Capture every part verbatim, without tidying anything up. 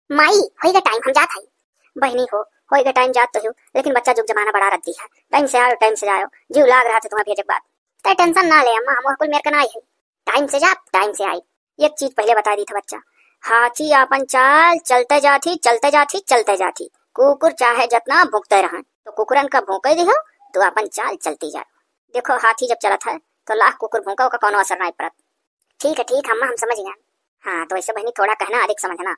माई, होइगा टाइम, हम जात हई। बहिनी हो, होइगा टाइम, जात तो हो, लेकिन बच्चा जुग जमाना बड़ा रद्दी है। टाइम से आयो, टाइम से जायो, जीव लाग रहा था तुम्हारे भेजे के बाद। तै टेंशन ना ले अम्मा, हम कुल मेर के ना आई है। टाइम से जात, टाइम से आई। एक चीज पहिले बताइ दी था बच्चा, हाथी आपन चाल चलते जात ही, चलते जात ही, चलते जात ही। कुकुर चाहे जतना भूंकते रहन, तो कुकुरन का भूंके दिहो, तो आपन चाल चलती जाए। देखो, हाथी जब चलत है, तो लाख कुकुर भूंका, ओका कौनो असर नाई पड़त। ठीक है, ठीक है अम्मा, हम समझ गए। हाँ, तो ऐसे बहिनी थोड़ा कहना अधिक समझना।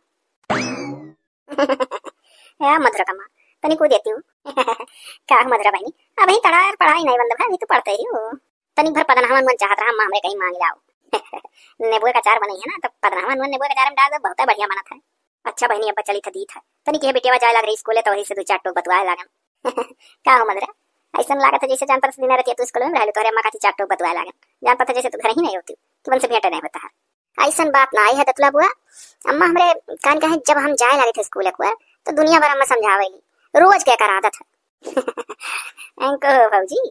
ए मधुरा कम्मा, तनी को देती हूँ। का हो मधुरा बहिनी, अबहीं तड़ार पढ़ाई नाई बंद भा, अभी तो पढ़ते ही हो। तनी भर पदनहवा नुअन चाहत रहा, अम्मा हमरे कहीं मांग लाओ। नेबुए का अचार बनई है ना, तो पदनहवा नुअन नेबुए का अचार में डाल दो, बहुत बढ़िया बनत है। अच्छा बहिनी, अब चली था दीत है। तनी के बिटिया जाए लाग रही स्कूले, तो वही से दो चार टोक बतुआए लागन। का हो मधुरा, ऐसन लागत है जैसे जान पर दिन रहती है तू स्कूल में रहलू, तोहरे अम्मा खातिर चार टोक बतुआए लागन। जान पर जैसे तू घर ही नहीं होती, कि मन से भेंट नहीं होता है। ऐसन बात ना आई है दतुला बुआ। अम्मा हमरे कान कहे, जब हम जाए लागे थे स्कूल एक बार, तो दुनिया भर अम्मा समझावेली, रोज के कर आदत है। अंको भौजी,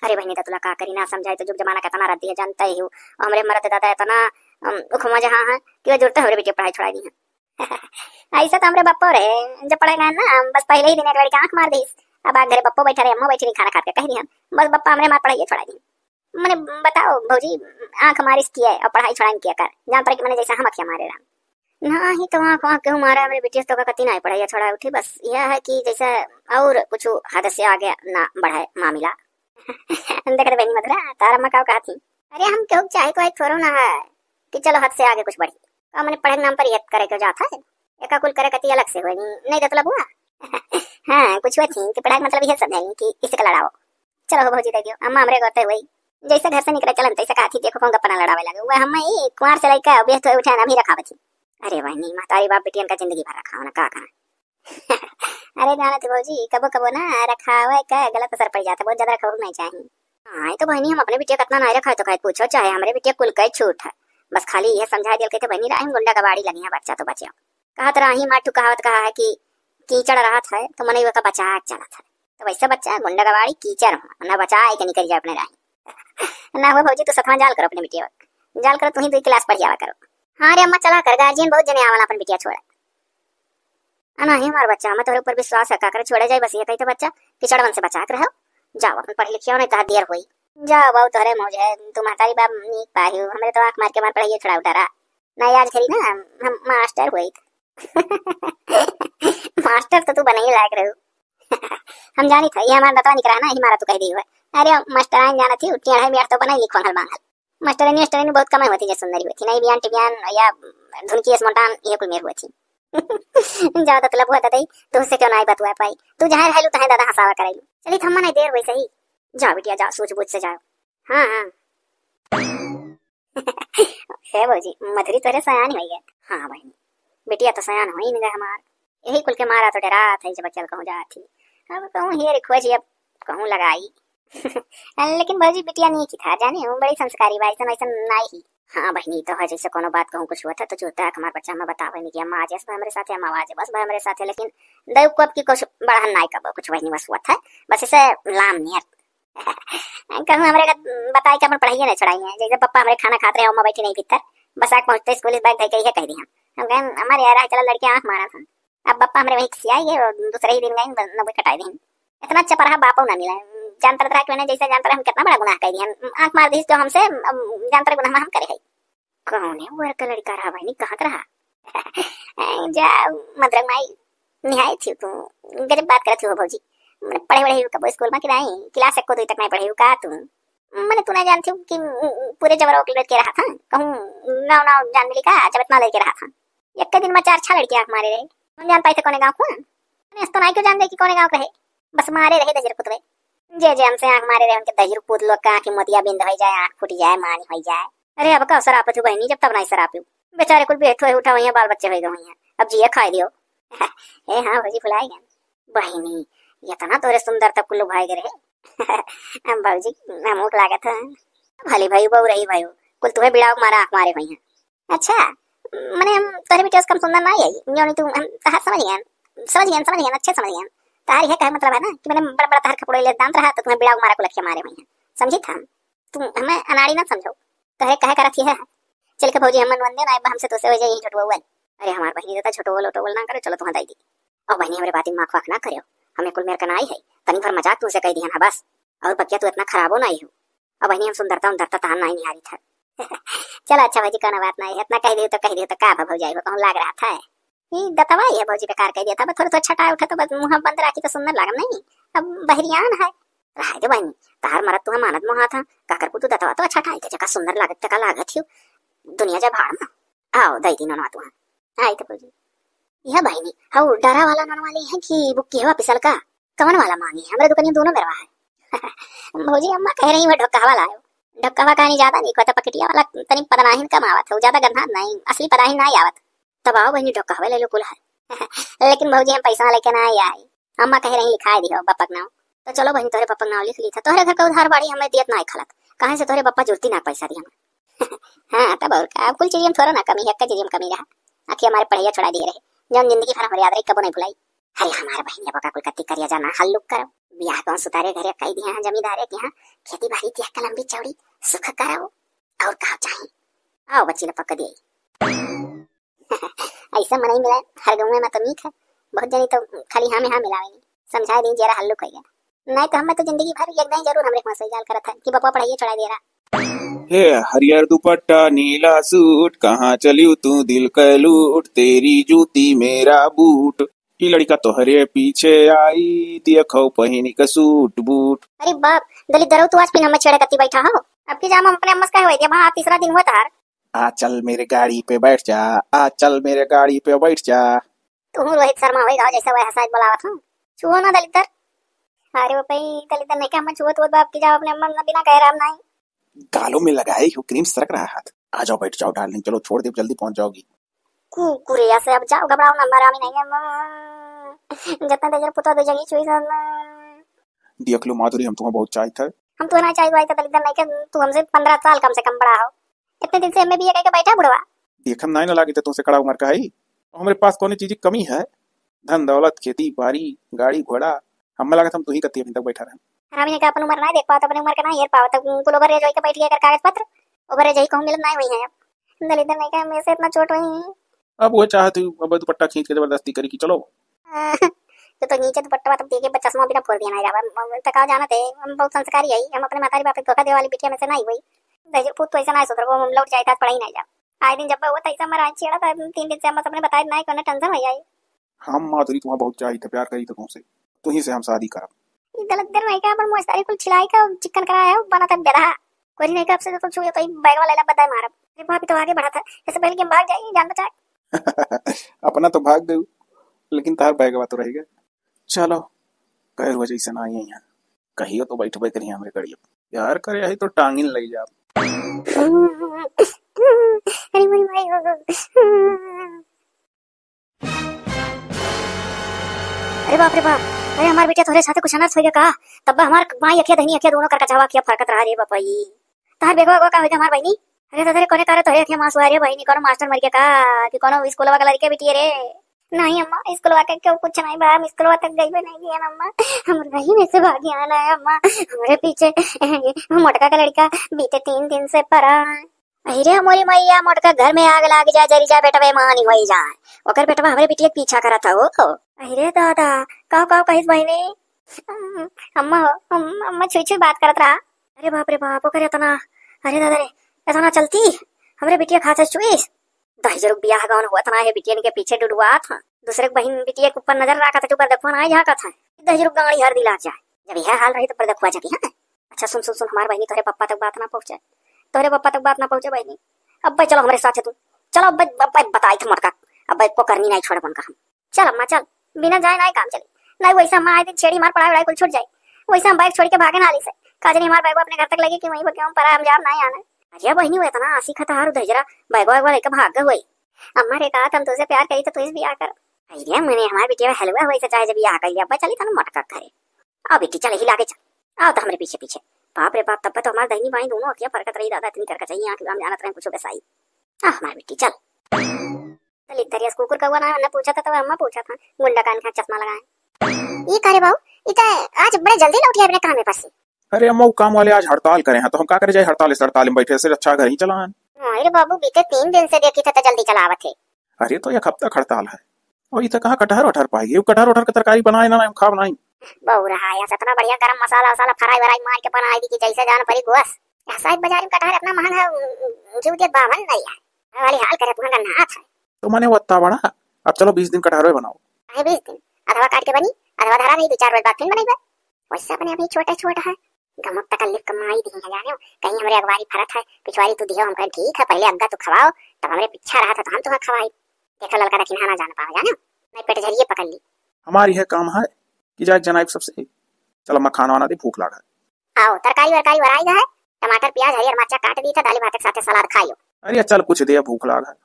अरे बहिनी दतुला का करी, ना समझाई तो जुग जमाना कितना रद्दी है, जानते ही हो। हमरे मरद दादा इतना, अम, उखमा जहाँ है कि वो जुड़ते हमरे बेटे पढ़ाई छुड़ाई दी है। ऐसा तो हमरे बप्पो रहे, जब पढ़े गए ना, बस पहले ही दिन एक लड़का आंख मार दीस। अब आ घरे बप्पो बैठा रहे, अम्मो बैठी रही, खाना खात के कह दी हम, बस बप्पा हमरे मार पढ़ाई छुड़ाई दी। मने बताओ भौजी, आंख मारिस किया है और पढ़ाई छुड़ाई किया कर, जान पर कि मने जैसा हम अखिया मारे रहा। ना ही तो आंख, आंख केहू मारे, हमरे बिटिया तो का कती ना पढ़ाई छुड़ाई उठी, बस यह है कि जैसे और कुछ हद से आगे ना बढ़े मामला। देख रे बहनी मधुरा, तारा अम्मा का कहा थी, अरे हम केहू चाहे को थोड़ो ना है कि चलो हद से आगे कुछ बढ़ी। का मने पढ़े के नाम पर ये करे के जात है, एका कुल करे कती अलग से होई, नहीं दतुला बुआ। हाँ, कुछ हुआ थी कि पढ़ाई के मतलब यह समझाई कि इसे के लड़ाओ। चलो हो भौजी दे दियो, अम्मा हमरे करते हुई। जैसे घर से निकले चलन तैसे कहा थी, देखो कौन गप्पा ना लड़ावे लगे। वह हम ही कुंवार से लइका अभी तो उठे ना भी रखावे थी। अरे बहनी, महतारी बाप बिटियन का जिंदगी भर रखा होना का कहा। अरे जाना थी भौजी, कबो कबो ना रखावे का गलत असर पड़ जाता, बहुत ज्यादा रखावे नहीं चाहिए। हाँ, ये तो बहनी हम अपने बिटिया कितना ना रखा है तो कहे पूछो, चाहे हमरे बिटिया कुल कई छूट है। बस खाली यह समझा दिया कहते बहनी रहा गुंडा कबाड़ी लगी है, बच्चा तो बच्चा। कहत रहा ही माठू कहावत कहा है कि कीचड़ रहत है तो मनई ओका बचा के चलत है। तो वैसे बच्चा गुंडा कबाड़ी कीचड़ हो, ना बचा के निकल जाए अपने राही। ना हो भौजी, तू सतवा जाल करो अपने बिटिया, जाल करो, तू ही दो क्लास पढ़ जावा करो। हाँ रे अम्मा, चला कर, गार्जियन बहुत जने आवला अपन बिटिया छोड़ा। आ नाही हमार बच्चा, हमें तोहरे ऊपर विश्वास है, काकर छोड़े जाए, बस ये कही तो बच्चा कीचड़वन से बचा के रहो। जाओ अपन पढ़ लिखियो, नहीं तो देर होई। जाओ बाबू, तोहरे मौज है, तू महतारी बाप नीक पाही हो, हमरे तो आंख मार के हमार पढ़ाई छोड़ा उठारा। नहीं आज घरी ना हम मास्टर हुई। मास्टर तो तू बने ही लायक रहू। हम जानी था, ये हमारा दतवा निकरा ना, यही मारा तू कह दी हुआ। अरे मास्टर आइन जाना थी, उठी अढ़ाई मिनट तो बना ही खोंगल मांगल। मास्टरनी, मास्टरनी बहुत कम होती, जे सुंदरी होती, नहीं बियान टिबियान या धुनकी एस मोटान, ये कुल मेर होती। जाओ दतुला बुआ ददई, तुमसे क्यों ना आई बतुआ पाई, तू जहाँ रहलू तहाँ दादा हंसावा कराई। चली थम्मा नहीं देर हुई सही, जाओ बिटिया जाओ, सूझ बूझ से जाओ। हाँ हाँ। हे भौजी, मधुरी तोरे सयान होई है। हाँ बहनी, बिटिया तो सयान होई नहीं हमार, यही कुल के मारा तो डरात है जब चल कहूँ जात ही। अब कहूँ हेर खोज, अब कहूँ लगाई। लेकिन भौजी बिटिया नहीं की था जाने, वो बड़ी संस्कारी बा, ऐसन वैसन नाई ही। हाँ बहनी, तो है जैसे कोनो बात कहूँ कुछ हुआ था तो जो तक हमार बच्चा हमें बतावे नहीं कि अम्मा आज ऐसा हमरे साथ है, अम्मा आज बस भाई हमरे साथ है, लेकिन दई को अब की कुछ बढ़न नाई कब कुछ बहनी बस हुआ था, बस ऐसे लाम नियर। कहूँ हमरे का बताई कि अपन पढ़ाइए नहीं छुड़ाई है, जैसे पप्पा हमरे खाना खात रहे, अम्मा बैठी नहीं भीतर, बस आके पहुँचते स्कूल बैग धर के ये कह दी हम। हम कहें हमारे यार चला लड़के आँख मारा था। अब पप्पा हमरे वहीं खिसियाई गए और दूसरे ही दिन गई नौकरी कटाई दी। इतना चपराहा बापो ना मिला। जानता रहा कि मैंने जैसे जानता रहा हम कितना बड़ा गुनाह कर दिया। आंख मार दी तो हमसे, अब जानता रहा गुनाह हम करे है। कौन है वो लड़का रहा भाई, नहीं कहाँ का रहा? जा मदरंग माई, निहाय थी तू, गजब बात करत हो भौजी। मने पढ़े वढ़े हो कबो स्कूल में कि नहीं? क्लास एक को दो तक नहीं पढ़े हो का तू? मने तू ना जानती हो कि पूरे जबरों के लड़के रहा था, कहूँ नाव नाव जान मिली का, जब इतना लड़के रहा था। एक दिन में चार छह लड़के आंख मारे रहे। हम जान पाई थे कोने गाँव को? अरे, तो नाई क्यों जान दे कि कोने गाँव के रहे? बस मारे रहे दहिजर पुतवे। जे, जे हमसे आंख मारे रहे, उनके दहिजर पूत लोग का आंख मोतिया बिंद होई जाए, आंख फूट जाए, मानी होई जाए। अरे, अब का सराप तू बहनी, जब तब नहीं सराप। बेचारे कुल बेहद होए उठा हुई हैं, बाल बच्चे होए गए हुई हैं। अब जिए खाए दियो। ए हाँ, भौजी भुलाई गए। बहनी, इतना तोरे सुंदर तब कुल भाई रहे। हम बाबूजी, हम मुख लागत है। भले भाई, बहू रही भाई, कुल तुम्हें बिड़ाव मारा आंख मारे हुई हैं। अच्छा, मने हम तोहरे बिटिया से कम सुंदर ना आई, जो नहीं तू, हम तहार समझ गए, समझ गए, समझ गए, अच्छे समझ गए। तहार यह कहे मतलब है ना कि मैंने बड़ा बड़ा तहार कपड़े ले दांत रहा तो तुम्हें बिड़ाव मारा को लखिया मारे हुई हैं, समझी था हम। तुम हमें अनाड़ी ना समझो, तोहरे कहे करत ही है। चल के भौजी, हम मनवन दे ना, हमसे तो से हो जाए यही झुटवा हुआ। अरे हमार बहिनी, ज्यादा झोटोल ओटोल ना करो, चलो तुहाँ दई दी। और बहिनी, हमरे बाती में माख वाख ना करो, हमें कुल मेर का नाई है, तनी भर मजाक तुमसे कह दिहन है बस, और बकिया तू इतना खराबो नाई हो। अब बहिनी, हम सुंदरता उंदरता तहार नाई निहारी था। चलो अच्छा भौजी, कोनो बात नाई है, इतना कह दियो तो कह दियो तो का भा भौजाई हो, कहूँ लाग रहा था। ई दतवा ये भौजी बेकार कह दिया था, बस थोड़ा थोड़ा छटाए उठे तो बस मुँह बंद राखी तो सुंदर लागम नहीं, अब बहरियान है। रहे दे बहिनी, तहार मरद तुहा मानत मोहा था, का करबू तू दतवा तो अच्छा ठाई के जका सुंदर लागत तका लागत हियो, दुनिया जा भाड़ में। आओ दई दी ननवा तुहा। आई तो भौजी। यह बहिनी, हऊ डरा वाला ननवा ली है कि बुक्की हवा पिसल का? कवन वाला मांगी? हमरे दुकनिया दोनों मेरवा है। भौजी, अम्मा कह रही, वह ढोकहवा लायो। ढोकहवा कहानी ज्यादा नहीं, कहता पकटिया वाला तनी पदनाहिन कम आवत है, ज्यादा गंधा नहीं, असली पदनाहिन नहीं आवत। तब आओ बहिनी, ढोकहवा ले लो कुल है। लेकिन भौजी, हम पैसा लेके ना आई। अम्मा कह रही, लिखाए दिहो बप्पा के नाव। तो चलो बहिनी, तोहरे बप्पा के नाव लिख ली था। तोहरे घर का उधार बाड़ी हमें दियत ना खलत, काहे से तोहरे बप्पा जुरती ना पैसा दिया। हाँ, तब और का, अब कुल चीज में थोड़ा ना कमी है, एक चीज में कमी रहा। आखिर हमारे पढ़ाइया छोड़ा दिए रहे, जौन जिंदगी भर हमारे याद रही, कबो नहीं भुलाई। अरे हमारे बहिनिया बका कुल कत्ती करिया जाना, हल्लुक करो। ब्याह कौन सुतारे घरे कई दिया है जमींदारे के यहाँ, खेती बाड़ी दिया कलम भी चौड़ी, सुख करो। और का चाही? आओ बच्ची ला पक्का दे। ऐसा मनई मिला हर गाँव में तो मीठ है, बहुत जनी तो खाली हाँ में हाँ मिलावे नहीं। समझाए दिन जरा हल्लुक हो गया, नहीं तो हमें तो जिंदगी भर एक दिन जरूर हमरे हुआ सही जाल करत है कि बपवा पढ़ाइए छोड़ा दे रहा। हे हरियर दुपट्टा नीला सूट, कहाँ चलियो तू दिल के लूट, तेरी जूती मेरा बूट, ई लड़का तोहरे पीछे आई, देखो पहिनी के सूट बूट। अरे बाप, दलित दरऊ तू आज फिर हमें छेड़े कत्ती बैठा हो। अब की जाम हम अपने अम्मा से कहे होई दिया, वहाँ तीसरा दिन हुआ तार। आ चल मेरे गाड़ी पे बैठ जा, आ चल मेरे गाड़ी पे बैठ जा। तू रोहित शर्मा होई गाओ जैसे वह हंसाई बोलावत हूँ। छुओ ना दलित दर। अरे वो भाई दलित दर नहीं क्या हम छुओ तो बाप की जाओ अपने अम्मा से बिना कहे राम नहीं। गालों में लगाए हो क्रीम सरक रहा हाथ। आ जाओ बैठ जाओ डार्लिंग, चलो छोड़ दे जल्दी पहुंच जाओगी। कुकुरे या से अब जाओ घबराओ ना मरामी नहीं है। जितना देर पुतो दे जगी छुई सब। देख लो माधुरी हम तुम्हें बहुत चाहित है। हम तुम्हें ना चाहिए भाई तो दलित दर नहीं क्या तू हमसे पन्द्रह साल कम से कम बड़ा हो। इतने दिन से एमए बीए कइके बैठा बुढ़वा। देखम नाई ना लागी तो तुमसे कड़ा उमर का है। हमरे पास कौनो चीज की कमी है? धन दौलत, खेती बाड़ी, गाड़ी घोड़ा, हमें लागत हम तू ही कत्ती अभी तक बैठा रहे। हरामी ने का अपन उमर ना देख पावत, अपने उमर का ना हेर पावत, कुल ओवर एज होइके बैठ गया कर कागज पत्र, ओवर एज ही कहूँ मिलत नाई हुई है। अब दलित दर नहीं का हमें से इतना चोट हुई। अब वो चाहत हूँ, अब दुपट्टा खींच के जबरदस्ती करी कि चलो। तो, तो नीचे दुपट्टा तब देखे, बस चश्मा भी ना फोड़ दिया ना जावा। हम तो का जानत है, हम बहुत संस्कारी है, हम अपने मातारी बाप के धोखा देवे वाली बिटिया में से नहीं हुई। दहेज पूत तो ऐसा ना सुधर, वो हम लौट जाए था, पढ़ाई नहीं जाओ। आए दिन जब वो तैसा मरा छेड़ा था, तीन दिन से हम बस अपने बताए नहीं, कोनो टेंशन हो जाए। हम माधुरी तुम्हें बहुत चाहिए थे, प्यार करी तो तुमसे, तुही से हम शादी करब। ई दलत देर में का अपन मुस्तारी कुल छिलाई का चिकन कराया है, बना था बेरहा। कोई नहीं का आपसे तो छुए तो ई बैग वाला ला बताए मारब। अरे भाभी तो आगे बढ़ा था, ऐसे पहले कि हम भाग जाए, जान बचा। अपना तो भाग गयो, लेकिन तार बैगवा तो रह गए। चलो, गैर वजह से ना आई है यहाँ। कहियो तो बैठबे करी हमरे गड़िया। प्यार करे आई तो टांगिन ले जा। अरे मोरी माई हो। अरे बाप रे बाप, अरे हमार बेटिया तोहरे साथे कुछ अनर्थ हो गया का? तब हमार बाई अखिया दहिनी अखिया दोनों करकचवा अखिया फरकत रहा रे बपई। तहार बेगवा बेगवा का हो गया हमार बहिनी? अरे दादा रे, कोने कारे तोहरे अखिया मांस हुआ रे बहिनी, कोनो मास्टर मर गया का कि कोनो स्कूलवा का लड़के बिटिया रे? नहीं अम्मा, स्कूलवा का क्यों कुछ नहीं बा, हम स्कूलवा तक गई भी नहीं गया अम्मा। हम रही में से भाग गया ना अम्मा, हमारे पीछे मोटका का लड़का बीते तीन दिन से पड़ा। अरे मोरी मैया, मोटका घर में आग लाग जाए, जरी जाए, बेटवा मानी होई जाए। ओकर बेटवा हमरे बिटिया के पीछा करत हो। अरे दादा, का, का कहिस बहिनी? अम्मा, अम्मा, अम्मा छुई छुई बात करत रहा। अरे बाप रे बाप, ओकर इतना, अरे दादा रे, इतना चलती? हमरे बिटिया खाते छुईस? दहिजरुक बियाह गौन हुआ, इतना है बिटियन के पीछे डुडुआत था। दूसरे के बहिन बिटिया के ऊपर नजर रखा था, ऊपर देखो ना, यहाँ का था। दहिजरुक गाड़ी हर दिला जाए। जब यह हाल रही तो पर देखुआ जाती, हाँ? अच्छा सुन, सुन, सुन, हमार बहिनी तोहरे पप्पा तक बात ना पहुँचे, तोहरे पप्पा तक बात ना पहुँचे बहिनी। अब भाई चलो हमरे साथ है तू, चलो अब भाई, अब भाई बताई थे मोटका, अब भाई को करनी नहीं छोड़े उनका हम। चल अम्मा चल, बिना जाए नहीं काम चली, नहीं वैसे अम्मा आए दिन छेड़ी मार पढ़ाई वढ़ाई कुल छूट जाए, वैसे हम बैग छोड़ के भागे नाली से, का जानी हमार बैग अपने घर तक लगे कि वहीं पर क्यों पड़ा हम जान नहीं आना। अरे बहिनी वो इतना आशिक है तहार उधर जरा बैग वैग लेके भाग गए हुए। अम्मा रे कहा हम तुझसे प्यार करी तो तू इस बियाह कर। अरे मैंने हमारे बिटिया में हलवा हुआ इसे चाहे जब बियाह कर लिया, अब चली था ना मोटका करे। आओ बेटी, चल, हिला के चल। आओ तो हमरे पीछे पीछे। बाप रे बाप, तब तो हमार दहिनी बाई दोनों अखियाँ फरकत रही दादा, इतनी करकचाई आँख, हम जानत रहे कुछ बेसाई। आ हमार बेटी, चल। चल, इधर यस कुकुर कौआ ना, ना पूछा था, तो अम्मा पूछा था, गुंडा कान का चश्मा लगाए। ई का रे बाऊ, ई तो आज बड़े जल्दी लौट गया अपने काम में पर से। अरे अम्मा, वो काम वाले आज हड़ताल करे हैं, तो हम का करे जाए, हड़ताल, इस हड़ताल में बैठे से अच्छा घर ही चलाएं। अरे बाबू, बीते तीन दिन से देखी थे तो जल्दी चलावत है। अरे तो एक हफ्ता क हड़ताल है। और इतना कहाँ कटहर वटहर पाई? ये कटहर वटहर के तरकारी बनाए ना, ना, हम खाब नहीं। बउरा है, यहाँ से इतना बढ़िया गरम मसाला वसाला फ्राई व्राई मार के बनाए दी कि जैसे जान परी गोस। यहाँ साइड बाजार में कटहर इतना महंगा है, उ, उ, जीव के बावन नहीं है। वाली हाल करे तुहन का नाथ है। तो मने वो अत्ता बड़ा, अब चलो बीस दिन कटहरो बनाओ। अरे बीस दिन, अधवा काट के बनी, अधवा धरा नहीं, दो चार रोज बाद फिर बनइबे। वैसे अपने अभी छोटे छोट है, गमक तकल्लिफ कमाई दी है जाने, कहीं हमरे अगवारी फरत है, पिछवारी तू दियो, हम कहें ठीक है, पहले अग्गा तू खवाओ, तब हमरे पीछा रहा था तो हम तुम्हें खवाई। देखो ललका दखिनहा ना जान पाओ जाने, नहीं पेट झरिए पकड़ ली। हमारी है काम है कि जाए जनाइब सबसे। चल अम्मा खाना वाना दे, भूख लाग है। आओ तरकारी वरकारी वराई है, टमाटर प्याज हरियर मरचा काट दी था, दाली भात के साथे सलाद खाइयो। अरे चल कुछ दे, भूख लाग है।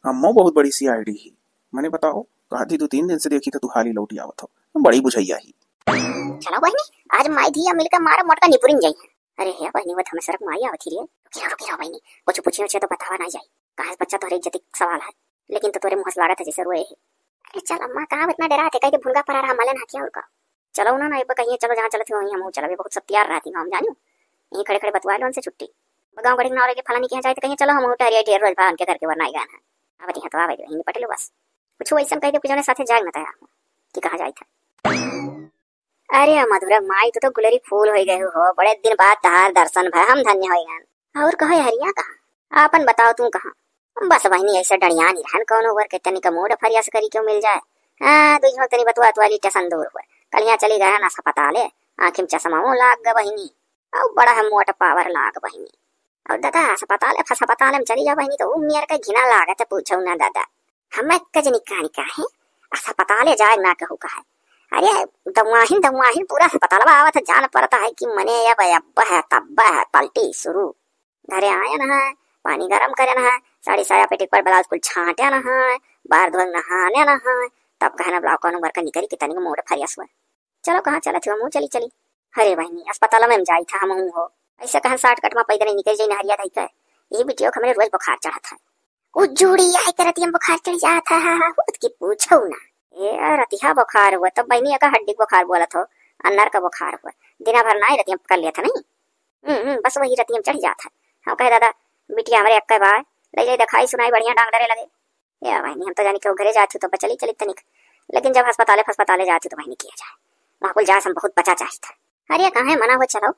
अम्मो बहुत बड़ी सी आईडी ही। मने बताओ, कहा थी दो तीन दिन से देखी तो तू हाली लौटी आवत हो, बड़ी बुझैया ही। चलो बहनी, आज माई धिया मिलकर मारा मोटका निपुरिन जाई है। अरे हे बहनी, वो धमेसरक माई आवत ही रे। रुकी रहो, रुकी रहो बहनी, कुछ पूछियो छे तो बतावा ना जाई। कहा बच्चा तोहरे इज्जत क सवाल है, लेकिन तो तोरे मुँह से लागत है जैसे रोए है। अरे चल अम्मा, कहाँ इतना डरा थे, कहीं भुनगा परा रहा मलन हथिया और का। चलो ना, ना, एक बार कहिए, चलो जहाँ चलत हो वहीं हम चलब, बहुत सब तैयार रहती हम जानियो। यहीं खड़े खड़े बतवा लो उनसे छुट्टी। गाँव गढ़ी के नाव लेके फलानी के यहाँ जाए तो कहिए, चलो हम उठा रिया ढेर रोज भा उनके घर के वरना गाना। अब यहाँ तो आवे दे, वहीं निपट लो बस। कुछ वैसे कह दे कि जौने साथे जाए न तैयार हो कि कहाँ जाए था। अरे मधुरा माई, तू तो गुलरी फूल हो गए हो, बड़े दिन बाद तहार दर्शन भय, हम धन्य हो गए। और कहो हरिया कहाँ? आपन बताओ तू कहाँ? बस बहिनी, ऐसे डड़ियानी रहन, कौनो वर के तनिक मूड फरियस करी क्यों मिल जाए। हाँ, दुई झोंक तनी बतुआ तुआ ली टेसन दूर हुए। कल यहाँ चली गए ना अस्पताले, आँखी में चश्मा लाग गए बहिनी। अब बड़ा है मोट पावर लाग बहिनी। और दादा, अस्पताले फस्पताले में चली जा बहिनी, तो उ मेर के घिना लागत है, पूछो ना दादा। हमें कजनी कहानी का है, अस्पताले जाए ना कहू का है। अरे, दवाहिन, दवाहिन पूरा अस्पतालवा आवत है, जान पड़ता है कि मने अब, अब है, तब है, पलटी शुरू। घरे आयन है, पानी गरम करन है, साड़ी साया पेटीकोट ब्लाउज कुल छांटन है, बार धोन नहाने न है, तब कहना ब्लाउज कौन वर्कर निकरी कि तनिक मोड़ फरियस हुआ। चलो कहाँ चलत हो, हमहूँ चली चली। अरे बहिनी, अस्पताल में हम जाई था, हमहूँ हो। ऐसे कहन साठ कट में पैदल निकल जाई नहरिया धई के। ये बिटियो के हमरे रोज बुखार चढ़त है। उ जूड़ी आए के रतिया में बुखार चढ़ जात है, हा, हा, हा, होत की पूछो ना। ए, रतिया बुखार हुआ, तब बहिनी एका हड्डी के बुखार बोलत हो, अन्नर का बुखार हुआ। दिना भर ना रतिया में पकड़ लिया था नहीं। हम्म, हम्म, बस वही रतिया में चढ़ जात है। हम कहे, "दादा, बिटिया हमरे अक्के बा, ले जाई दिखाई सुनाई बढ़िया डॉक्टरे लगे।" या बहिनी, हम तो जानी कि वो घरे जात हूँ तो चली, चली तनिक, लेकिन जब अस्पताले फस्पताले जात हूँ तो बहिनी किया जाए, वहाँ कुल जाए से हम बहुत बचा चाहित है। अरे कहाँ है मना हो, चलो,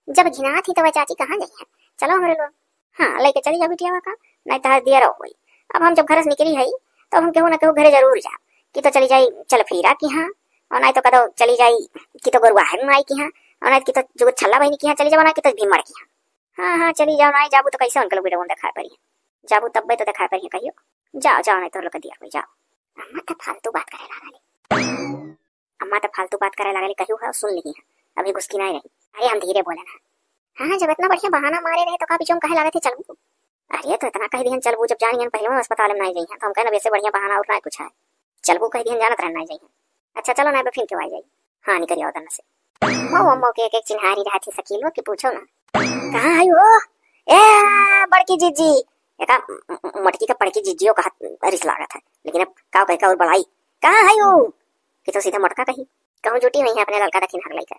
जब घिनात ही तो वह चाची कहाँ जाई है, चलो हमरे लोग। हाँ, लेके चली जाओ बिटिया का, नहीं तो दिया रहो कोई। अब हम जब घर से निकली है तो हम केहू ना केहू घरे जरूर जाब, कि तो चली जाई चल फिरा की हाँ, और नहीं तो कदो चली जाई कि तो गोरुआ है माई की हाँ, और नहीं कि तो जो छल्ला बहिनी की हाँ चली जाओ ना कि तो भीमड़ की हाँ। हाँ, हाँ, चली जाओ, ना जाबू तो कैसे उनके लोग वीडियो देखाए पड़ी है? जाबू तब्बे तो देखाए पड़ी है कहियो। जाओ, जाओ, नहीं तो लोग दिया कोई, जाओ। अम्मा तो फालतू बात करे लागली। अम्मा तो फालतू बात करे लागली, कहियो है, सुन ली है। अभी गुस्की नहीं रही। अरे हम धीरे बोले ना। हाँ, हाँ, जब इतना बढ़िया बहाना मारे रहे तो का पीछे हम कहे लागत है चलबू? अरे तो इतना कह दिहन चलबू, जब जानियन पहले में अस्पताल में नहीं जाई है तो हम कहना वैसे बढ़िया बहाना और ना कुछ है। चलबू कह दिहन जानत रहन नहीं जाई है। अच्छा चलो ना, फिर क्यों आ जाई? हाँ, निकल आओ दन से। मऊ अम्मो के एक एक चिन्हारी रहा थी सकीलो कि पूछो ना। कहाँ है वो? ए, बड़की जीजी। एका म-, म-, मोटकी का बड़की जीजियो का हाथ रिस लागत है, लेकिन अब का कहे का और बड़ाई। कहाँ है वो? कि तो सीधा मोटका कही। कहूँ जुटी हुई है अपने ललका दखिन हर लइका।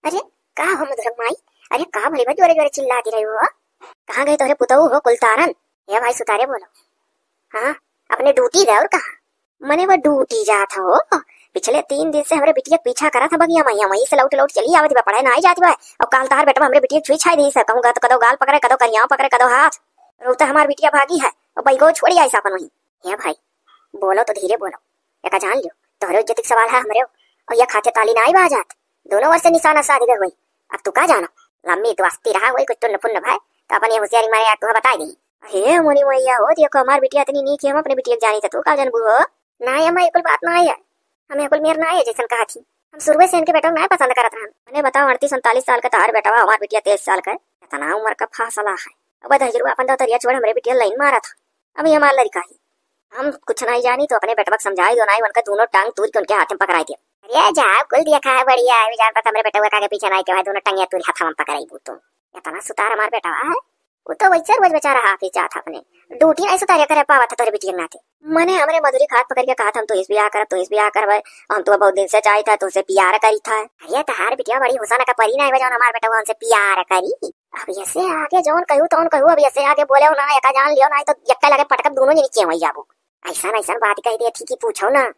अरे, का हो मधुरम माई? अरे, का भले बा जोरे जोरे चिल्ला दी रही हो? कहाँ गए तोहरे पुतऊ हो कुलतारन? ए भाई सुतारे बोलो। हाँ, अपने ड्यूटी गए और कहाँ? मने वो ड्यूटी जात हो। पिछले तीन दिन से हमरे बिटिया के पीछा करत है बगिया में, वहीं से लौट लौट चली आवत बा, पढ़े ना आई जात बा। और काल तार बेटवा हमरे बिटिया के छुई छाई दी से, कहूँ गा तो कदो गाल पकड़े, कदो करियाव पकड़े, कदो हाथ। रोता हमार बिटिया भागी है, और बैगो छोड़ी आई सापन वहीं। हे भाई, बोलो तो धीरे बोलो, एका जान लियो, तोहरे इज्जत के सवाल है हमरे, और ये खाते ताली ना आई बाजात, दोनों ओर से निशाना साध गए हुई। अब तू का जानो, लम्बी दोस्ती रहा हुई, कुछ टुन्न फुन्न भाई, तो अपनी होशियारी मारे यार तुम्हें बताई दी। हे मोनी मैया हो, देखो हमार बिटिया इतनी नीक है, हम अपने बिटिया के जानी तो तू का जानबू हो? ना अम्मा, ये कुल बात ना है, हमें कुल मेर ना है जैसन कहा थी। हम शुरुए से इनके बेटा ना पसंद करत रहन। मने बताओ, अड़तीस उनतालीस साल का तहार बेटा, हमार बिटिया तेईस साल का, इतना उम्र का फासला है। अब दहिजरू अपन दौतरिया छोड़ हमरे बिटिया लाइन मारा था। अब ये हमार लड़का ही। हम कुछ नहीं जानी तो अपने बेटवा के समझाई दो, नहीं उनका दोनों टांग तूर के उनके हाथ में पकड़ाई दिया। अरे जा, कुल देखा है बढ़िया है, जान पता हमरे बेटवा का आगे पीछे नहीं के भाई, दोनों टांगिया तूर हाथ में पकड़ाई बू तुम। इतना सुतार हमार बेटवा है। उ तो वैसे रोज बेचारा हाफिस जात है अपने, ड्यूटी नहीं सुतारे करे पावत है तोरे बिटिया के नाते। मने हमरे मधुरी के हाथ पकड़ के कहत, "हम तोहिस बियाह करब, तोहिस बियाह करब, हम तो बहुत दिन से चाहित है, तोसे प्यार करीत है।" अरे तहार बिटिया बड़ी हुसन का परी ना है, जौन हमार बेटवा हमसे प्यार करी। अब ऐसे आगे जौन कहू तौन कहू, अब ऐसे आगे बोले ना, एका जान लियो ना, तो यक्का लगे पटकब दोनों जनी के वही जाबू। ऐसन ऐसन बात कह देत ही कि पूछो ना।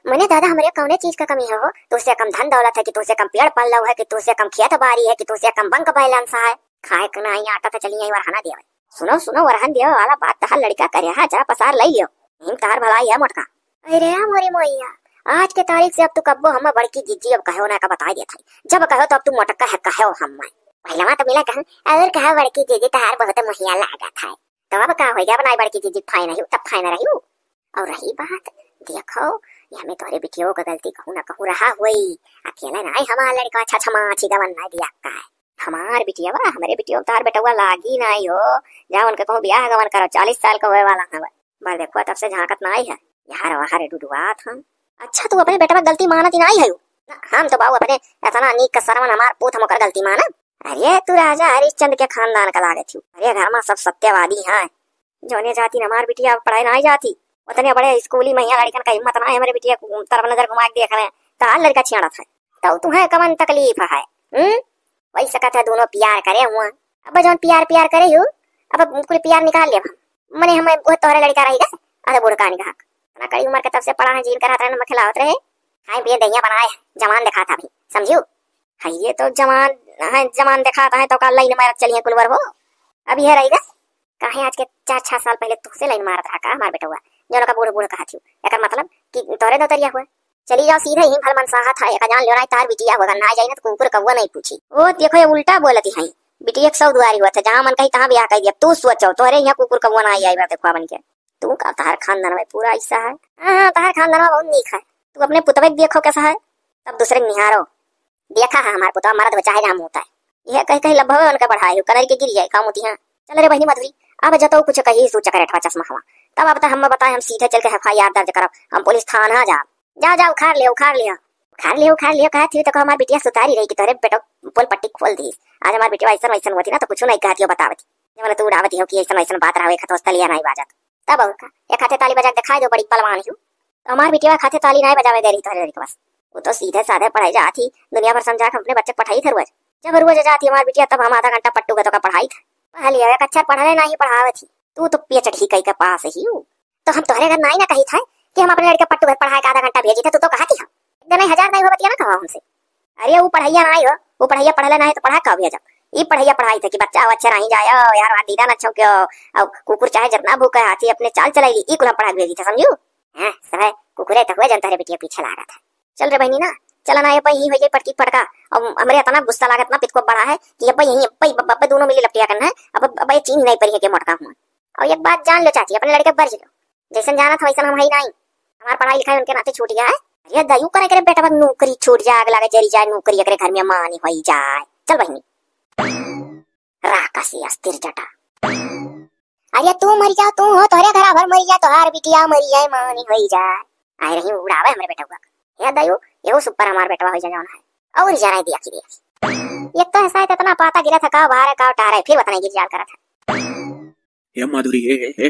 मने दादा, हमरे कौने चीज का कमी है हो? तोसे कम धन दौलत है कि तोसे कम पेड़ पल्लव है कि तोसे कम खेत बारी है कि तोसे कम बैंक बैलेंस है? खाए के नाई आटा तो चली आई वरहना देवे। सुनो सुनो, वरहन देवे वाला बात तहार लड़का करे है, जरा पसार लई लियो। हिम तहार भलाई है मोटका। अरे मोरी मोइया, आज के तारीख से अब तू कब्बो हम बड़की जिज्जी अब कहो ना का बताई देत है। जब कहो तो अब तू मोटका है कहो हम। पहलवा तो मिला कहन, "और कहा बड़की जिज्जी तहार बहुत मुहिया लागत है।" तो अब का हो गया, बनाई बड़की जिज्जी फाइन रही, तब फाइन रही। और रही बात, देखो, ये हमें तोरे बिटियो का गलती कहूँ ना कहूँ रहा हुई। अकेले नाई हमार लड़का छछमा छिगवन ना दिया का है। हमार बिटिया बा, हमरे बिटियो तार बेटवा लागी नाई हो। जा उनके कहूँ बियाह गवन करो, चालीस साल का होए वाला है। बस देखो, तब से झांकत नाई है। यार वाह रे डुडुआत हम। अच्छा, तू अपने बेटवा गलती मानत ही नाई है। ना, हम तो बाबू अपने इतना नीक का सरवन हमार पूत हम ओकर गलती मानब। अरे तू राजा हरिश्चंद्र के खानदान का लागत ही। अरे घर में सब सत्यवादी हैं। जौने जाति हमार बिटिया पढ़ाई नाई जाती, उतने बड़े स्कूली में यहाँ लड़कन का हिम्मत ना है हमरे बिटिया को तरफ नजर घुमा के देख रहे हैं। तो हाल लड़का छेड़त है। तो तुम्हें कवन तकलीफ है? हम्म? वही सकत है दोनों प्यार करे हुआ। अब जौन प्यार प्यार करे हो, अब कुल प्यार निकाल ले। मने हम वो तोहरे लड़का रहेगा, अरे बूढ़ कहानी कहा। इतना कड़ी उम्र के तब से पड़ा है, जीन करात रहे, नमक खिलावत रहे, खाए पिए दहिया बनाए, जवान दिखात है अभी, समझियो? है ये तो जवान है, जवान दिखात है तो का लाइन मारत चलिए कुलवर हो। अब यह रहेगा, काहे आज के चार छह साल पहले तुहसे लाइन मारत रहा का हमार बेटवा, जौन का बूढ़ बूढ़ कहा थी, एकर मतलब कि तोहरे दौतरिया हुआ। चली जाओ सीधे ही भल मनसाहत है, एका जान लियो ना तार बिटिया हुआ, ना जाई ना तो कुकुर कौआ नहीं पूछी। ओ देखो ये उल्टा बोलती है, बिटिया एक सौ दुआरी हुआ था, जहाँ मन कही तहाँ ब्याह कर दिया। तू सोचो तोहरे यहाँ कुकुर कौआ ना आई, आई बात देखो बन के। तू का तहार खानदान में पूरा ऐसा है? हाँ, हाँ, तहार खानदान में बहुत नीक है। तू अपने पुतवे के देखो कैसा है, तब दूसरे के निहारो। देखा है हमार पुतवा मरद हो चाहे राम होता है। यह कहीं कहीं लभवे उनका बढ़ाए हो, कनर के गिर जाए, काम होती है। चल रे बहनी मधुरी, अब जतो कुछ कही सू चकरेटवा चश्मा हवा। तब अब तो हम बताए, हम सीधे चल के एफआईआर दर्ज करब, हम पुलिस थाना जाब। जा, जा, उखाड़ लियो, उखाड़ लियो। उखाड़ लियो, उखाड़ लियो, कहा थी तो हमार बिटिया सुतारी रही कि तोरे बेटो पोल पट्टी खोल दी। आज हमार बिटिया ऐसा वैसा होती ना तो कुछ नहीं कहती हो बतावती। जब तू उड़ावती हो कि ऐसा वैसा बात रहा, एक हाथ तलिया नहीं बाजत। तब और का, एक हाथे ताली बजा के दिखाई दो, बड़ी पलवान ही। तो हमार बिटिया एक हाथे ताली नहीं बजावे दे रही तोरे लड़के बस। वो तो सीधे साधे पढ़ाई जात ही, दुनिया भर समझा के अपने बच्चे पढ़ाई थे रोज। जब रोज जाती हमार बिटिया तब हम आधा घंटा पट्टू गतो का पढ़ाई थे। पढ़ लिया, एक अक्षर पढ़ले नहीं पढ़ावत ही। तू तो पीएचडी कई के पास ही हूँ। तो हम तोहरे घर नाई ना कही था कि हम अपने लड़के पट्टू घर पढ़ाए के आधा घंटा भेजी थे, तू तो कहा थी हम। एक दिन नहीं, हजार नहीं हो बतिया ना कहो हमसे। अरे वो पढ़ैया नाई हो, वो पढ़ैया पढ़ले नाई तो पढ़ा का भेजब? ई पढ़ैया पढ़ाई थे कि बच्चा अच्छे नहीं जाए, यार वहाँ दीदा ना छौके, और कुकुर चाहे जितना भूखे हाथी अपने चाल चलाई ली, ई कुल हम पढ़ा के भेजी थे, समझू? हाँ, सब है, कुकुरे तो हुए जन तोहरे बिटिया पीछे लागा था। चल रे बहनी ना, चला ना ये पई ही हो जाई पटकी पटका। अब हमरे इतना गुस्सा लागत ना पितको बढ़ा है कि अब यहीं, अब, अब, अब दोनों मिली लपटिया करना है, अब, अब, अब ये चीन ही नहीं पड़ी है कि मोटका हुआ। और एक बात जान लो चाची, अपने लड़के बर्ज लो, जैसन जानत हो वैसन हम हई नाई। हमार पढ़ाई लिखाई उनके नाते छूट गया है। अरे दयू करे करे बेटवा नौकरी छूट जाए, आग लागे जरी जाए नौकरी, एकरे घर में मानी होई जाए। चल बहिनी। राक्षसी अस्थिर जटा। अरे तू मरी जाओ, तू हो तोहरे घरा भर मरी जाए, तोहार बिटिया मरी जाए, मानी होई जाए। आए रही उड़ावे हमरे बेटवा। हे दयू, एहू सुपर हमार बेटवा होई जाए जौन है। और जरा दिया की दिया। एक तो है शायद इतना पाता गिरा था, का बाहर है, का उठा रहे, फिर उतना गिर जाल करा था। हे माधुरी, हे, हे, हे।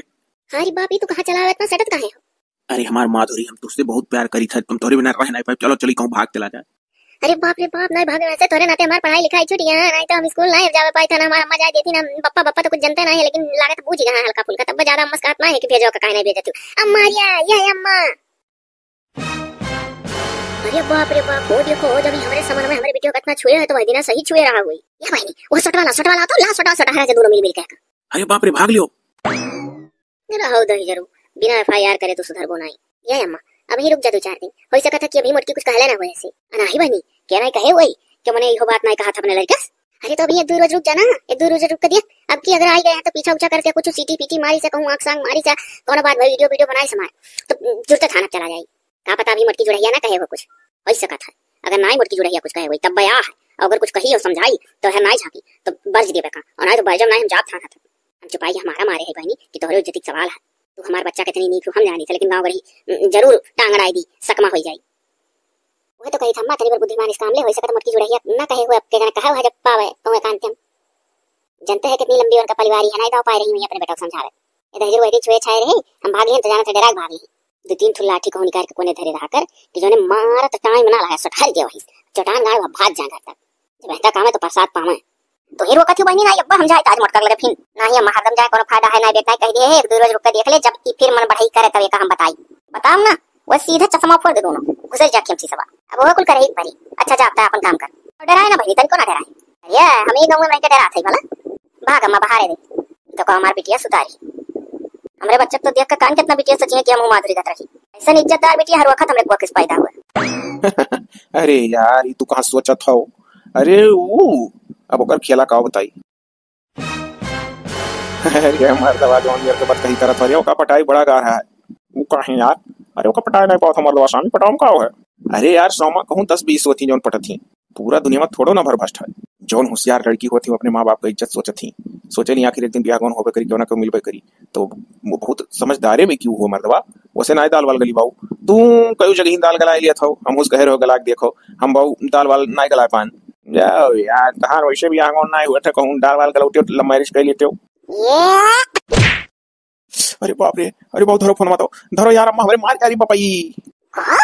अरे बाप, ये तू कहाँ चला आवे, इतना सटत काहे हो? अरे हमार माधुरी, हम तुझसे बहुत प्यार करी था, हम तोरे बिना रह नहीं पाए, चलो चली कहूँ भाग चला जाए। अरे बाप रे बाप, नहीं भागे वैसे तोरे नाते हमार पढ़ाई लिखाई छूट गया, नहीं तो हम स्कूल नहीं जावे पाई था ना, हमार अम्मा जाए देती ना, पप्पा, पप्पा तो कुछ जनते नहीं है, लेकिन लागत बूझ गया हल्का फुल्का, तब ज्यादा अम्मा से कहत नहीं है कि भेजो का काहे नहीं भेजती। अम्मा, ये, ये अम्मा। अरे बाप रे बाप, हो देखो, हो जब ई हमरे समन में हमरे बिटिया का इतना छुए है, तो वही दिना सही छुए रहा हुई। या बहिनी, वो सटवा ला, सटवा ला, तो ला सटवा, सटवा रहा दोनों मिल मिल के। अरे बाप रे, भाग लियो। रहो दही जरू, बिना एफआईआर करे तू सुधरबो नहीं। ये अम्मा, अभी रुक जा दो चार दिन, हो सकता है कि अभी मोटकी कुछ कहले ना हुए ऐसे। अनाही बहिनी, क्या नहीं कहे हुई, कि मने इहो बात नहीं कहा था अपने लड़के से? अरे तो अभी एक दो रोज रुक जाना, एक दो रोज रुक के दिया। अब की अगर आई गए हैं तो पीछा उछा करके कुछ सीटी पीटी मारी से कहूँ, आंख सांग मारी से, कौन बात भाई, वीडियो वीडियो बनाए समाए, तो जुरते थाना चला जाए। का पता अभी मोटकी जुड़ैया ना कहे हो कुछ, हो सकत है। अगर नाई मोटकी जुड़ैया कुछ कहे होई तब बया है, और अगर कुछ कही और समझाई तो है नाई झांकी, तो बर्ज देबे का, और नाई तो बर्जम नाई हम जात थाना था। हम चुपाई हमारा मारे है बहनी कि तोहरे इज्जत के सवाल है। तू हमार बच्चा कितनी नीक हो हम जानी थे, लेकिन गाँव गढ़ी, उम, जरूर टांग अड़ाई दी, सकमा होई जाई। वह तो कही था, "अम्मा, तनी बार बुद्धिमान इस काम ले, हो सकत मोटकी जुड़ैया ना कहे हुए, अब के जाने कहे हुआ जब पावे, कहूँ एकांत हम।" जनते है कितनी लंबी उनका परिवार ही है, नाहीं दाव पाए रही हुई अपने बेटा को समझावे। ये दहिजरू वही दिन छुए छाए रहे, हम भाग लिए तो जाना था, डरा के भाग लिए। दो तीन ठो लाठी कहूँ निकाल के कोने धरे रहा कर कि जौने मारत टाइम ना लगा, सुठार दिया वही चटान गाड़ वह भाग जाए घर तक। जब ऐसा काम है तो प्रसाद पावे। तो ही रोकत ही बहनी ना, अब्बा हम जाए तो आज मोटका लगे फिन। ना ही हम हरदम जाए, कोनो फायदा है ना बेटा, कह दिए है, एक दो रोज रुक के देख ले, जब ई फिर मन बढ़ाई करे तब एका हम बताई। बताओ ना, वो सीधा चश्मा फोड़ दे दोनों, घुसर जा खेमसी सबा। अब वो कुल करे ही परी। अच्छा जा, अब अपन काम कर। डराए ना बहनी, तनिको ना डराए। अरे हम ही गाँव में रह के डरात है भला। भाग अम्मा, बहारे दे। तो का हमार बिटिया सुतारी। हमरे बच्चे को तो देख के कान कितना बिटिया सोचिए कि हम माधुरी गत रही। ऐसा इज्जतदार बिटिया हर वक्त हमरे कुआ किस पैदा हुआ। अरे यार, ये तू कहाँ सोचत हो? अरे वो, अब ओकर खेला का बताई। अरे मर्दवा, जौन मेरे के बात कही करत हो रे, ओका पटाई बड़ा गार है। वो काहे यार? अरे ओका पटाए नहीं पावत हमार दवा, सामी पटाऊं का है? अरे यार, सौमा कहूँ दस बीस होती जौन पटत ही। पूरा दुनिया में थोड़ो ना भरभस्ट है। जौन होशियार लड़की होती, वो अपने माँ बाप का इज्जत सोचत ही। सोचे नहीं आखिर एक दिन बियाह गौन होबे करी, क्यों ना क्यों मिलबे करी। तो वो बहुत समझदारे में क्यों हो मर्दवा, वैसे ना दाल वाल गली बाऊ। तू कई जगह ही दाल गलाए लिया था, हम उस गहरे हो गला के देखो, हम बाऊ दाल वाल ना गलाए पान। जाओ यार, तहार वैसे भी आंगन ना हुआ था, कहूँ दाल वाल गलौटे, love marriage कर लेते हो। ये अरे बाप रे, अरे बाबू धरो फोन मतो, धरो यार, अम्मा हमरे मार जा रही बपई। हाँ?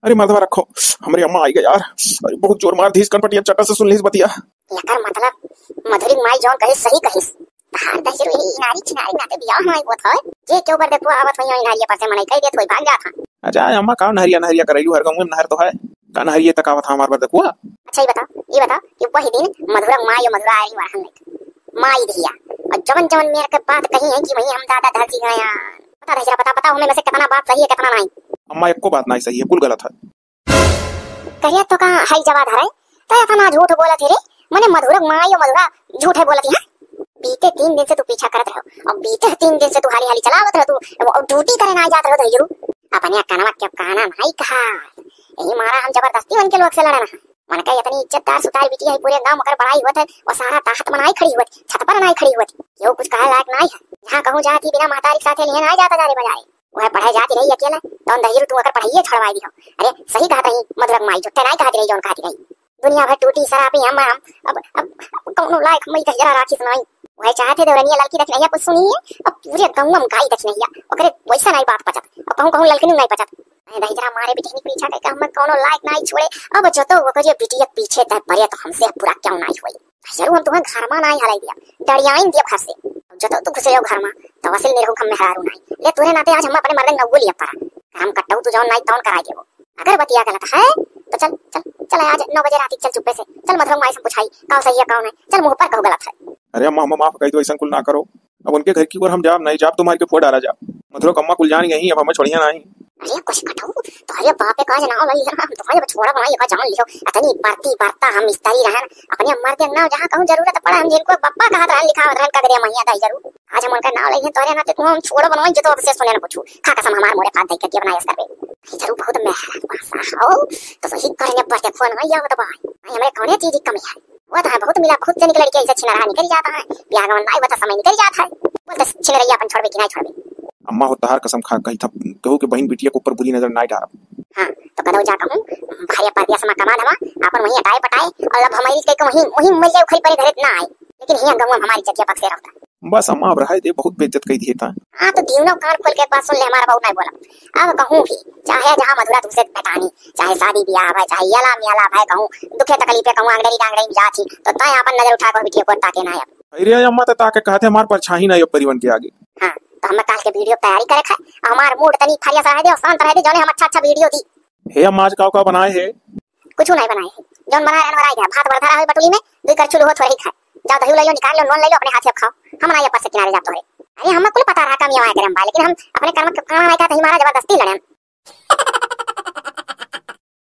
अरे मर्दवा रखो, हमरे अम्मा आई गई यार। अरे बहुत जोर मार दी इस कनपटिया चट्टा से सुन ली इस बतिया। एकर मतलब मधुरी माई जौन कहिस सही कहिस। तहार दहिजरू यही इनारी छिनारी नाते बियाह नाई होत है। जे केहू बर देखो आवत होई इनारिया पर से मनई कह देत होई भाग जात है। अच्छा अम्मा का नहरिया नहरिया करैलू, हर गाँव में नहर तो है। का नहरिया तक आवत है हमार बर देखुआ। अच्छा ये बताओ, ये बताओ कि वही दिन मधुरा माई और मधुरा आई वरहन लग माई धिया। और जवन जवन मेरे के बात कही है कि वही हम दादा धरती गया। बता दहिजरा, बता, बता हमें में से कितना बात सही है, कितना नहीं। अम्मा एको बात नहीं सही है, कुल गलत है। कहिया तो का हई जवा धरे, तो इतना झूठ बोलत ही रे। मने मधुरा माई और मधुरा झूठे बोलत ही, हाँ? बीते तीन दिन से तू पीछा करत रहो, और बीते तीन दिन से तू हाली हाली चलावत रहो, तू और ड्यूटी करे ना जात रहो दहिजरू। अपने कनवा के काना नहीं कहा, यही मारा हम जबरदस्ती उनके लोग से लड़ना है। मन का इतनी इज्जतदार सुतार बिटिया है, पूरे गांव मकर बड़ाई होत है, वो सारा ताहत मनाई खड़ी होत, छत पर नाई खड़ी होत, यो कुछ कहे लायक नाई है। जहाँ कहूँ जाती बिना महतारी के साथे लिए नाई जाता जारे बजारे। वह पढ़ाई जाती रही अकेला, तौन दहिजरू तू अगर पढ़ाइए छोड़वाई दियो। अरे सही कहत रही मधुरक माई, झुट्टे नाई कहती रही, जौन कहती रही। दुनिया भर टूटी शराबी हम, हम अब, अब, अब कौनो लायक मई दहिजरा राखी सुनाई। वह चाहते देवरनिया ललकी दखिनैया कुछ सुनिए, अब पूरे गाँव में गाई दखिनैया, ओकरे वैसा नाई बात पचत, अब कहूँ कहूँ ललकनू नाई पचत। अरे दहिजरा मारे बिटिया की पीछा करके हम कौनो लायक नाई छोड़े, अब जतो ओकरे बिटिया पीछे तय परे तो हमसे अब बुरा क्यों नाई होई। दहिजरू हम तुम्हें घर में नाई हलाई दिया, डरियाइन दिया घर से। जतो तू घुसे हो घर में, तो असल निरहू हम मेहरारू नाई। ले तोरे नाते आज हम अपने मर्दन नौगो लिया पारा। काम कट्टऊ तू जौन नाई तौन कराई देबो। अगर बतिया गलत है, तो चल, चल, चल आज नौ बजे रात चल चुप्पे से। चल मधुरक माई से पुछाई, काव सही है, काव नहीं। चल मुँह पर कहू गलत है। अरे अम्मा, अम्मा माफ कही दो, ऐसा कुल ना करो। अब उनके घर की ओर हम जाब नहीं, जाब तुम्हारे के फोड़ डाला जाब। मधुरक अम्मा कुल जान गई, अब हमें छोड़िया नहीं। अरे कुछ कटऊ, तुम्हारे बाप का आज नाव लई है, हम तुम्हारे छोड़ा बनाई, का जान लियो। इतनी बरती बरता हम स्त्री रहन, अपने मर्द के नाव जहाँ कहूँ जरूरत पड़ा, हम जिनको बप्पा कहत रहन, लिखावत रहन, कदरे मैया दहिजरू। आज हम उनका नाव लई है, तोरे नाते तुम हम छोड़ा बनवाई, जे तो अब से सुने न कुछ। खा कसम हमार मोरे पात देख के अपना स्तर पे। दहिजरू बहुत मेहरा भाषा हो, तो सही करने पर देखो ना, या तो भाई, भाई हमारे कौन चीज की कमी है? वो तो है, बहुत मिला खुद से निकल के ऐसे छिनरा निकल जाता है, बियाह गवन नाई होता समय निकल जाता है। बोलते छिनरैया अपन छोड़बे कि नहीं छोड़बे? अम्मा हो तहार कसम खा कही था, कहू के बहन बिटिया के ऊपर बुरी नजर नाई डारब। हाँ, तो कदौ जा कहूँ, भाई परदेस में कमा धमा, अपन वहीं अटाए पटाए, और अब हमारी कह के वहीं, वहीं मर जाए, उखड़ी परे घरे ना आए, लेकिन हियाँ गौवा में हमारी जतिया पक्से रहता। बस अम्मा अब रहे दे, बहुत बेइज्जत कही दिए था। हाँ, तो दीवनो कान खोल के एक बात सुन ले, हमारा बहुत नहीं बोला। अब कहूँ भी, चाहे जहाँ मधुरा तुमसे भेटानी, चाहे शादी ब्याह भय, चाहे यला मियाला भय, कहूँ दुखे तकलीफे, कहूँ आंगड़ेरी डांगड़ेरी में जात ही, तो तय अपन नजर उठा के बिटिया को ताके ना अब। अरे अम्मा, तो ताके कहते हमार परछाई ना अब परिवन के आगे। हाँ, तो हमें काल के वीडियो की तैयारी करे खाए, हमार मूड तनी फरिया सा रह दे और शांत रह दे, जौने हम अच्छा अच्छा वीडियो दी। हे अम्मा, आज काव काव बनाए है? कुछ नहीं बनाए है, जौन बनाए रहन वराई गया, भात भर धरा है बटुली में, दुई करछुल हो थोड़े ही खाए। जाओ दही लइलो, निकाल लो, नून लइलो, अपने हाथ से खाओ। हम ना ये पर से किनारे जात तोहरे। अरे हमें कुल पता रहा कम ये आए करे हम बा, लेकिन हम अपने कर्म के फलाना नहीं कहते ही मारा जबरदस्ती लड़े हम।